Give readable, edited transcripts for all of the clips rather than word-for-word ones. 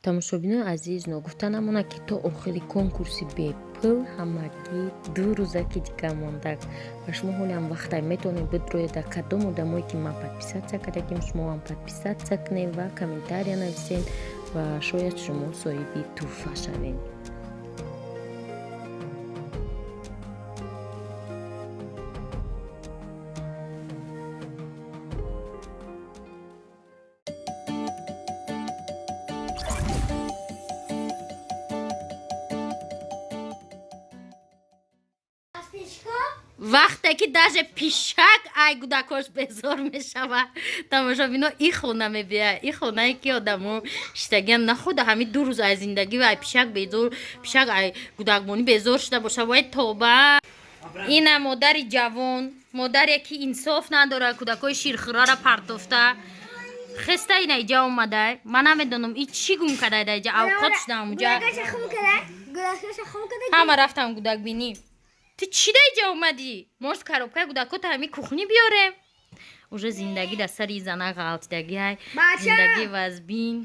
Тамошобинои азиз, ногуфта намонад, ки то охири конкурси бепул ҳамагӣ 2 рӯза ки дига мондаг ва шумо ҳолиам вақтай метавонед бидроед. Дар кадом одамое ки ман подписаться кардагим, шумоам подписаться кунед ва комментария нависед ва шояд шумо соҳиби тӯҳфа шавед. Вақте ки даже пишак ай гудакош безор мешавад, тамошобино, и хона мебия, и хонае ки одамо шитагиам нахуда ҳами 2 рӯз ай зиндагӣ ай пишак безор, пишак ай гудакмонӣ безор шуда боша. Вай, тоба! Ина модари ҷавон, модаре ки инсоф надорад, кӯдакҳои ширхӯрара партофта хеста ина иҷа омадай. Ман намедонам, и чӣ гум кадай да иҷа, авқот шудам уҷа. Ҳама рафтам гудакбинӣ, ту чӣ да иҷа омадӣ? Может, коробкаи гудакота ҳами кухни биёрем? Уже зиндагӣ дар сари зана ғалтидагиай, зиндагӣ вазбин.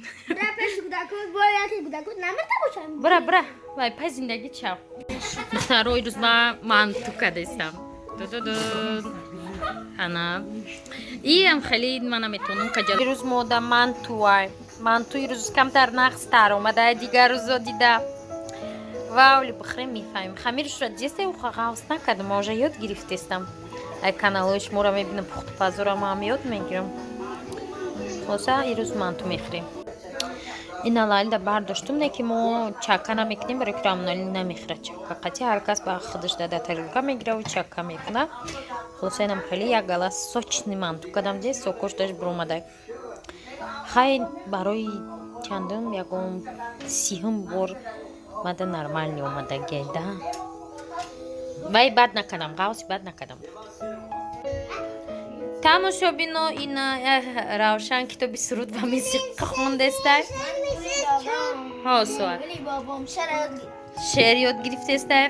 Бара, бара, вай, пай зиндагӣ чав. Духтаро, ирӯз ман манту кардастам. Ана иам хеле ман наметавонам каҷа. Ирӯз мода мантуай, манту ирӯз камтар нағзтар омада дигар рӯзо дида. Ваули бихӯрем, мефаҳмем. Хамиршро дидесте, уха ғавс накардам, ма уже ёд гирифтестам. Ай каналҳои шуморо мебинам, пухтупазура маам ёд мегирам. Хулоса, ирӯз манту мехӯрем. Ина лалида бардоштум, не ки мо чака намекунем, барои ки Рамоналӣ намехӯрад чака. Қатъи ҳар кас ба худаш дада тарелка мегираву чака мекунад. Хулоса, инам хеле як гала сочный манту кардам, де сокош даш биромада. Хай, барои чандум, ягон сиҳум бор мада нормально омадагиай да. Вай, бад накардам, ғавси бад накардам. Тамошобино, ина Равшан китоби суруд ва мусиқа хондестай. Ҳо, соат шеър ёд гирифтестай.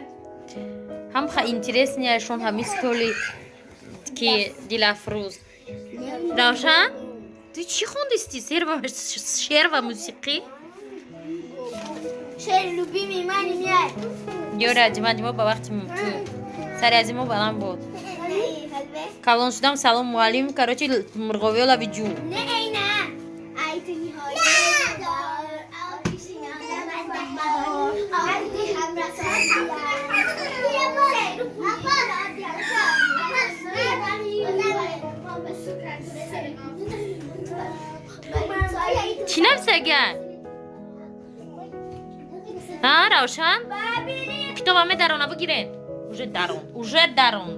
Ҳамха интереснияшон ҳами столи ки Дилафрӯз. Равшан, ту чӣ хондисти? Шеър ва мусиқӣ? Шеъри любимый мани мияй. Ёра, аҷима ба вақти ту сари азимо баланд буд. Калон шудам, салом муаллим, короче, мурғовиё лаби ҷӯ. Не, ина. Ай ту ниҳои дор, отиши надам аз баҳор, арди ҳамрасон. Чӣ нависаган? Ҳа, Равшан? Китоба медарона, бигирен. Уже дарон, уже дарон.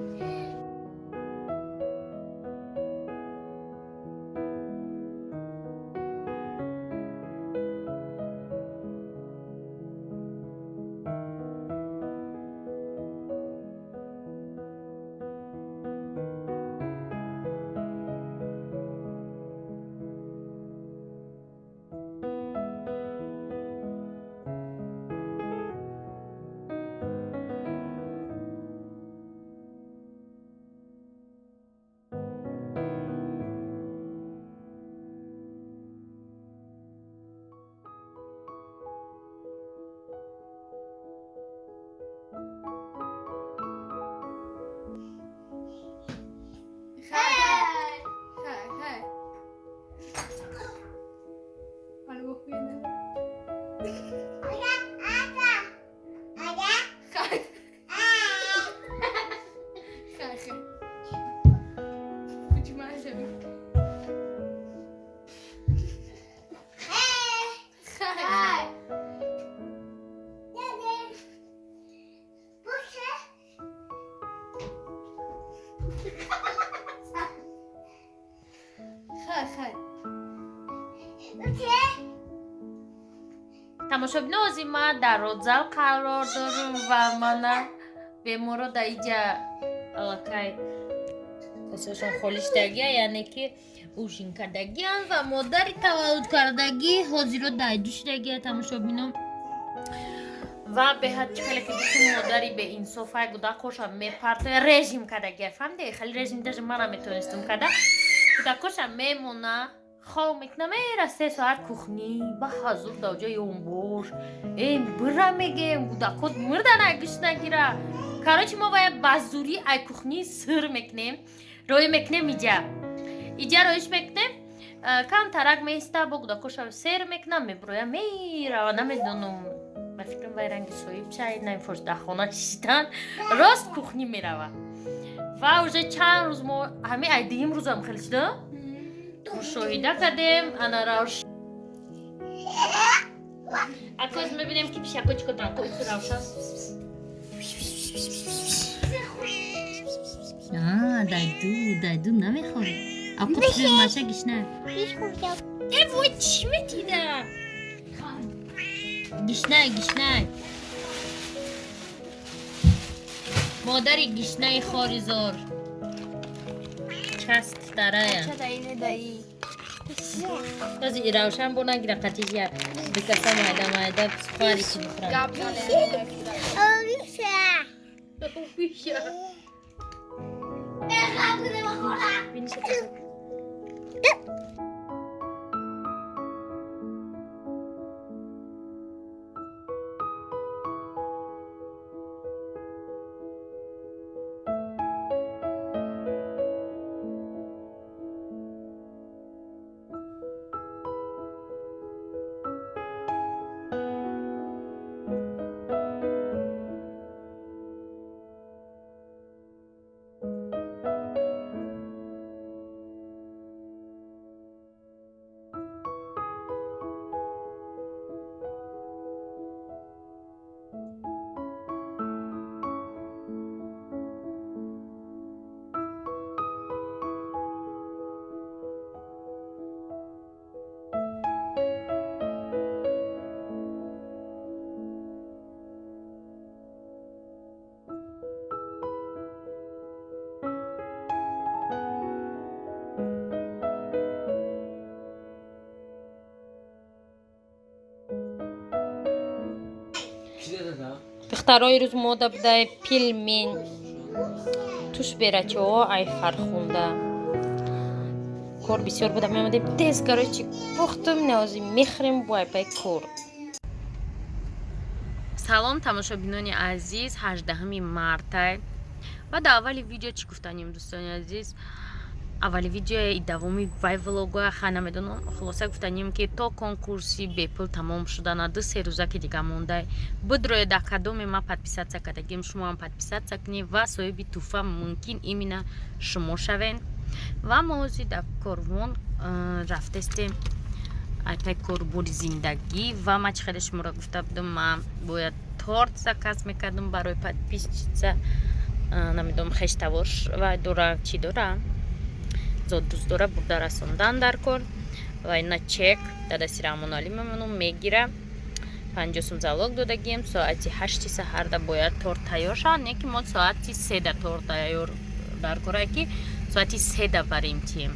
Тамошобино, ҳозир ман дар родзал қарор дорам ва мана беморо дар иҷа аллакай косашон холӣ шудагия, яъне ки ужин кардагиам ва модари таваллуд кардагӣ ҳозиро дайду шудагия, тамошобино. Ва беҳад чӣ хеле ки гуфтум, модари беинсофай гудакоша мепартоя, режим кардагия, фаҳмиде, хеле режим даже ман наметонистум карда. Кӯдакоша мемона, Хов мекунам, мера 3 соат кухни, ба ҳазур давҷа ёнбош. Бира мегем, гудакот мурдан ай гӯш нагира. Короче, мо бояд ба зурӣ ай кухни сир мекунем. Рӯй мекунем иҷа. Иҷа рӯйш мекунем. Кам тарак меиста, бо гудакоша сер мекунам, меброя, мерава, намедонам. Ба фикрам вай ранги соҳиб чай, намефорш дар хона шиштан, рост кухни мерава. Ва уже чанд рӯз мо ҳамин ай дуюм рӯзам хеле шуда мушоҳида кардем. Ана равш акоз мебинем ки пишако чӣ кор доранд. Ко равшан. Дайду, дайду намехоҳӣ. Акот маша гишна. Э, вой, чӣ метида? Гишнай, гишнай. Модари гишнаи хоризор. Част дарая. Този Равшан бо нагира қатиш як дукаса майда майда сухари ки бихӯрам. Овиша. Духтарои рӯз мода будай пилмин туш берачаҳо ай фархунда. Кор бисёр буда, меомадем тез, короче, пухтум, навози мехӯрем бо айпай кор. Салом, тамошобинони азиз, 18 мартай. Ва дар аввали видео чӣ гуфтанем, дӯстони азиз? Аввали видеои давоми вай влогоя ха намедонам. Хулоса гуфтанем ки то конкурси бепул тамом шудана 2-3 рӯза ки дига мондай. Бидроед дар кадоме ма подписаться кардагим, шумоам подписаться кунед ва соҳиби туҳфа мумкин именно шумо шавен. Ва мо ҳозир дар корвон рафтестем айпай корбори зиндагӣ. Ва ма чӣ хеле шуморо гуфта будам, ман бояд торт заказ мекардам барои подписчица. Намедонам хештавош ва дора чӣ дора, зод дӯст дора бурда расондан дар кор. Ва ина чек дар дасти Раҳмоналӣ мемонам, мегира. 50 сум залог додагием. Соати 8 саҳарда бояд торт тайёр шавад, не ки мо соати 3 торт тайёр дар корае ки соати 3 барем тием.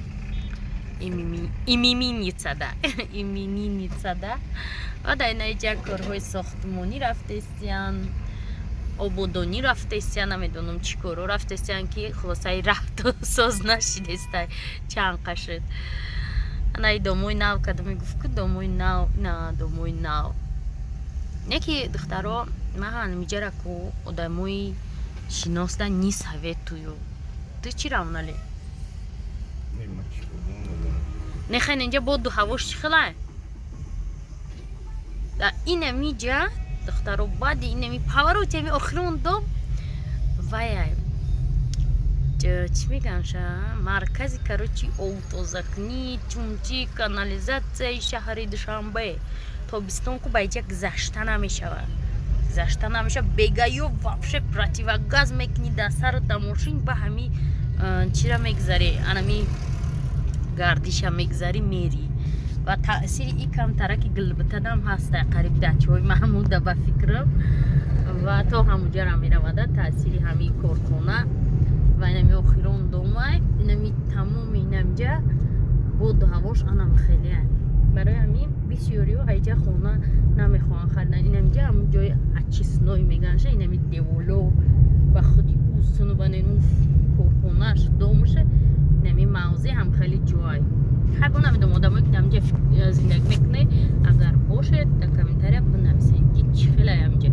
Именинницада, именинницада. Ва дар ина иҷа корҳои сохтмонӣ рафтестиян, ободонӣ рафтестиян, намедонам чӣ корҳо рафтестиян ки хулосаи рафту соз нашидестай чанд қашид. Ана и домои нав када мегуфт ки домои нав, на домои нав. Не ки духтаро, ман ҳамиҷара ку одамои шиносда не советую. Ту чӣ равнале? Не хайн инҷа боду ҳавош чӣ хелай? Инамиҷа духтаро баъди инами павароти ами охирон дом ваяй чӣ мегӯям ша маркази короче обтозакунӣ чунчи канализатсияи шаҳри Душанбе. Тобистон ку ба иҷа гузашта намешавад, гузашта намешавад. Бегаё вообще противогаз мекунӣ дар сару дар мошин, ба ҳами чира мегузарӣ, анами гардиша мегузарӣ, мерӣ. Ва таъсири и камтараки гилбитадам ҳаста, қариб дачаҳои Маҳмуда ба фикрам, ва то ҳамуҷара меравада таъсири ҳамин корхона. Ва инами охирон домай, инами тамоми инамҷа боду ҳавош анам хеле. Барои ҳамин бисёриҳо айҷа хона намехоҳанд харидан. Инамҷа ҳамун ҷои очистной меганша, инами деволо ба худи ӯ суну ба нину корхонааш домуша, инами мавзеъ ҳам хеле ҷой. Хай бо намедонам, одамое ки дар инҷа зиндагӣ мекунед, агар бошед, дар комментария бинависед, ки чӣ хелае ҳаминҷа.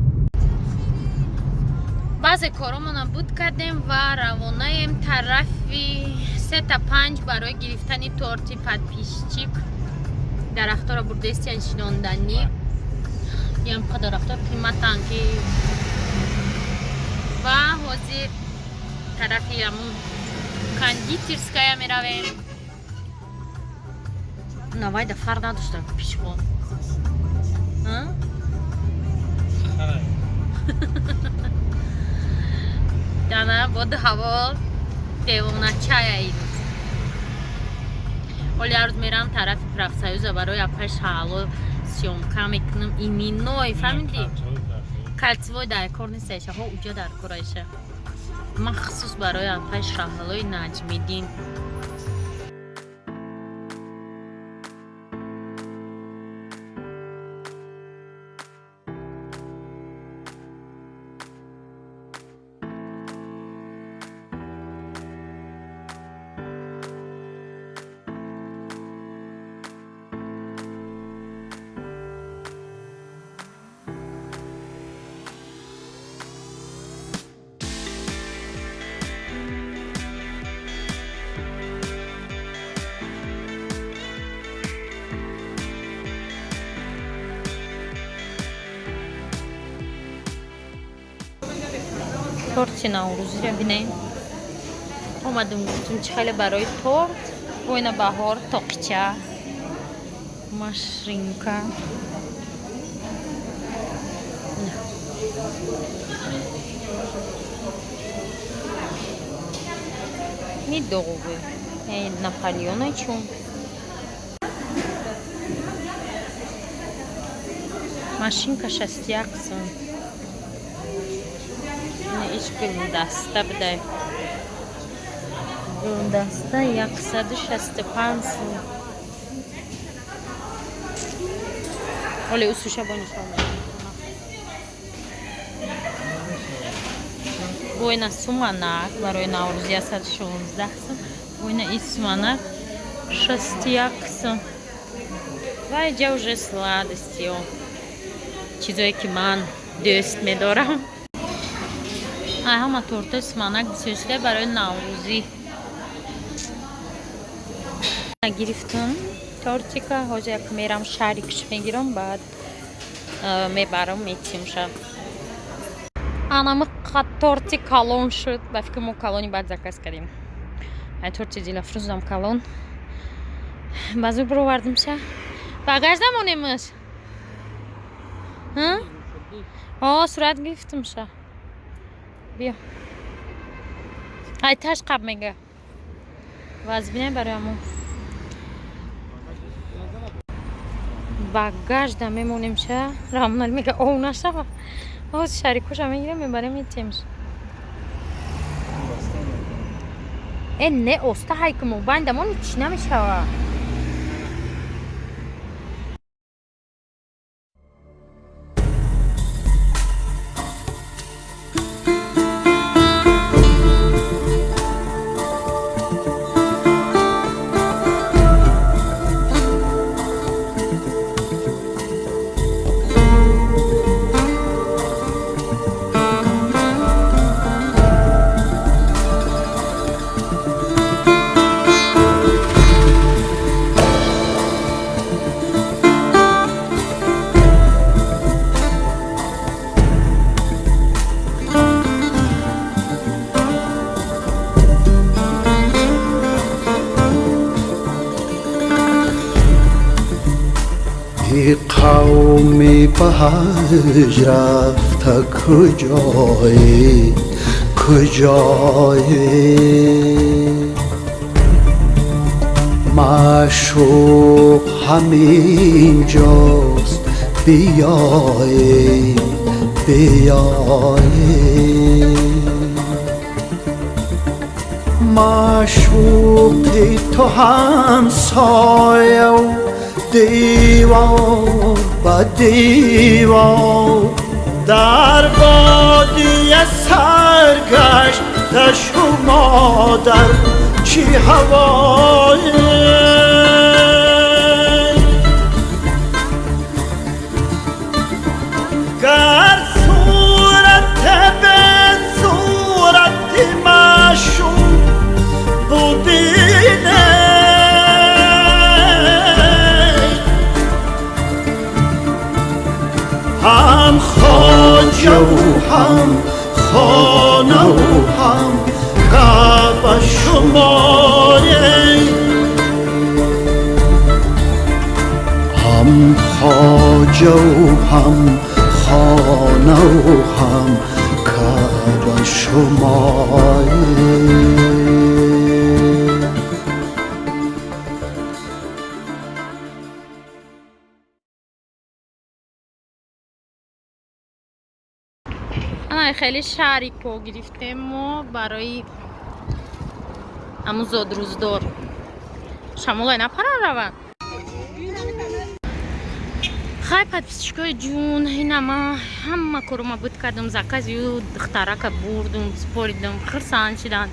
Баъзе коромона буд кардем ва равонаем тарафи 3-5 барои гирифтани торти подписчик. Дарахтора бурдестиян шинонданӣ. Ям дарахтҳо қиматанд ки ва ҳозир тарафи ҳамун кондитерская меравем. Навайда фарқ надошта пишхо. Дана боду ҳаво девоначая ирӯз. Оли ҳар рӯз мерам тарафи профсоюза барои апай Шаҳло съёмка мекунам. Именной, фаҳмидӣ? Кольцевой дар кор нест, ҳо уҷа дар кораша. Махсус барои апай Шаҳлои Наҷмиддин. Торти наврӯзиро бинем. Омадем, гуфтем, чӣ хеле барои торт. Бойна баҳор, тоқча, машинка. Медовый. Наполеона чун. Машинка 61 сум. Иш гулдаста бидай. Гулдаста 165 сум. Оле усуша бо нишон медиҳам. Бойна суманак барои Наврӯз 116 сум. Бойна и суманак 61 сум. Ва иҷа уже сладости, чизое ки ман дӯст медорам. Ай ҳама тортои суманак бисёр шуда барои Наврӯзӣ. Гирифтам тортика, ҳозир як мерам шарикш мегирам, баъд мебарам метимша. Анами торти калон шуд, ба фикр мо калони баъд заказ кардем. Ай торти Дилафрӯзам калон. Ба зур бировардимша. Багаж намонемаш? О, сурат гирифтимша. Биё. Ай таш қаб мега. Вазбине барои ҳамон. Багаж да мемонемша. Рамонали мега ов нашава. Оз шарикоша мегирем, мебарем метемш. Э не оста ҳайкумо бандамон чӣ намешава. قومی به حج رفته کجایی کجایی معشوق همینجاست بیایی بیایی معشوقی تو همسایه دیوار به دیوار در بادی سرگشت شما در چی هوایی. هم خواجه و هم خانه و هم کعبه شماره هم خواجه و هم خانه و هم کعبه شماره. خیلی شریکو گرفتیم ما برای امو زادروزدار شمالای نپرن روان. خیلی подписчикои ҷун, ина ма ҳама корума буд кардам, заказию духтарака бурдум, споридам, хирсанд шиданд.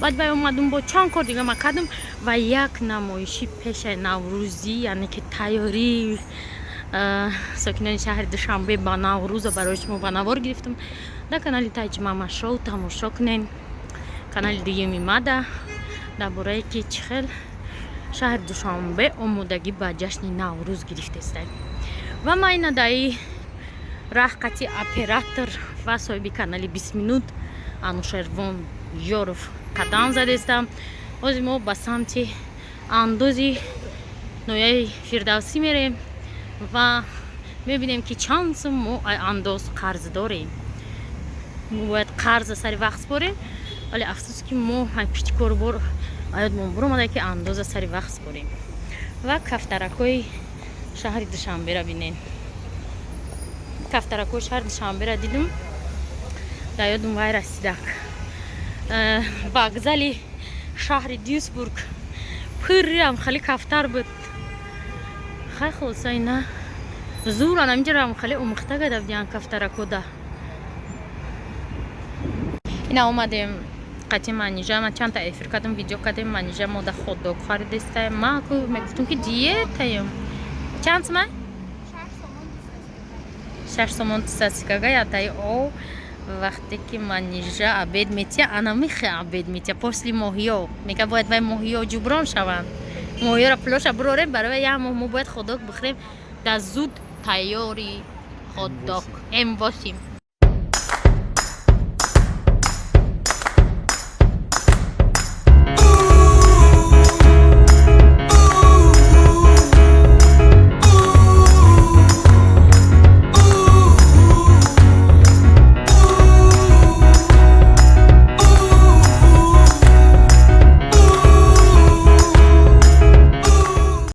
Баъд вай омадум, бо чанд кор дига ма кардам ва як намоиши пешаи наврӯзӣ, яъне ки тайёрии сокинони шаҳри Душанбе ба Наврӯза барои шумо ба навор гирифтам. Дар канали Таҷмама шоу тамошо кунед. Канали дуюми мада дар борае ки чӣ хел шаҳри Душанбе омодагӣ ба ҷашни Наврӯз гирифтеста. Ва ман ина даи раҳ қати оператор ва соҳиби канали 20 минут Анушервон Ёров қадам задестам. Ҳозир мо ба самти андози ноҳияи Фирдавсӣ мерем ва мебинем ки чанд сум мо андоз қарз дорем. Мо бояд қарза сари вақт спорем, вале афсӯс ки мо пишти корубор аёдмон буромада ки андоза сари вақт спорем. Ва кафтаракҳои шаҳри Душанберо бинем. Кафтаракҳои шаҳри Душанберо дидум, дар ёдум вай расидак. Вокзали шаҳри Дюсбург пуррам хеле кафтар буд. Хай хулоса ина зуран аминҷаро хеле омӯхта гада будиян кафтаракода. Ина омадем қати Манижа, ман чандта эфир кардам, видео кардем. Манижа мода хот-дог харидеста. Ман ку мегуфтум ки диетаем. Чанд сумай? 6 сомон 200 ятаи о. Вақте ки Манижа обед метия, ана михе обед метия после моҳиё. Мега бояд вай моҳиё ҷуброн шаванд. Моҳиёро пулоша бурорем, барои як моҳ мо бояд хот-дог бихӯрем. Дар зуд тайёри хот-дог М8.